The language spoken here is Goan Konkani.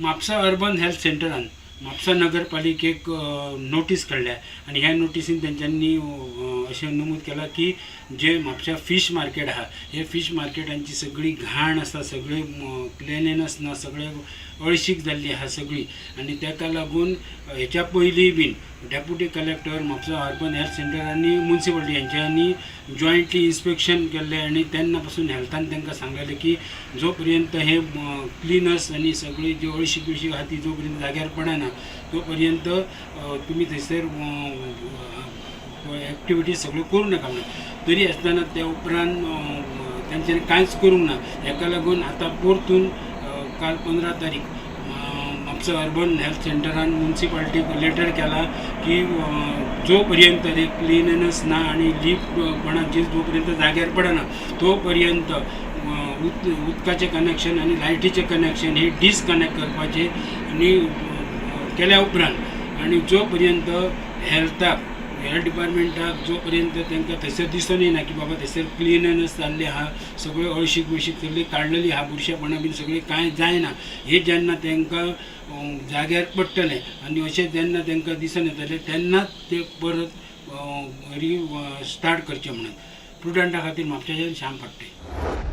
म्हापसा अर्बन हेल्थ सेंटरान म्हापसा नगरपालिकेक नोटीस काडल्या आनी ह्या नोटीसीन तेंच्यांनी अशें नमूद केलां की जे म्हापशा फीश मार्केट आहा, हे फीश मार्केटांची सगळी घाण आसा, सगळी क्लिननेस ना, सगळे अळशीक जाल्ली आहा सगळी. आनी ताका लागून हेच्या पयलीं बीन deputy collector, Mapusa urban health centre आनी मुन्सिपालिटी हेंच्यांनी जॉयंटली इन्स्पेक्शन केल्लें आनी तेन्ना पासून हेल्थान तांकां सांगलेलें की जो पर्यंत हे क्लिनस आनी सगळी जी अळशीक बिळशीक आहा ती जो पर्यंत जाग्यार पडना तो पर्यंत तुमी थंयसर एक्टिविटीज सगळ्यो करूं नाका म्हणून. तरी आसतना त्या उपरांत तेंच्यांनी कांयच करूंक ना. हेका लागून आतां परतून काल 15 तारीख म्हापसा अर्बन हेल्थ सेंटरान मुन्सिपालिटीक लेटर केला की जो पर्यंत ते क्लिननेस ना आनी लीपणाची जो पर्यंत जाग्यार पडना तो पर्यंत उदकाचें कनेक्शन आनी लायटीचें कनेक्शन हे डिसकनेक्ट करपाचें आनी केल्या उपरांत आनी जो पर्यंत हेल्थाक, हेल्थ डिपार्टमेंटाक जो पर्यंत तांकां थंयसर दिसून येना की बाबा थंयसर क्लिननेस जाल्लें आहा, सगळ्यो अळशीक बिळशीक सगळी काडलेली आहा, बुरशेपणां बीन सगळीं कांय जायना, हे जेन्ना तांकां जाग्यार पडटलें आनी अशें जेन्ना तांकां दिसून येतलें तेन्नाच ते परत रि स्टार्ट करचें म्हणून. प्रुडंटा खातीर म्हापशेच्यान श्याम फडटे.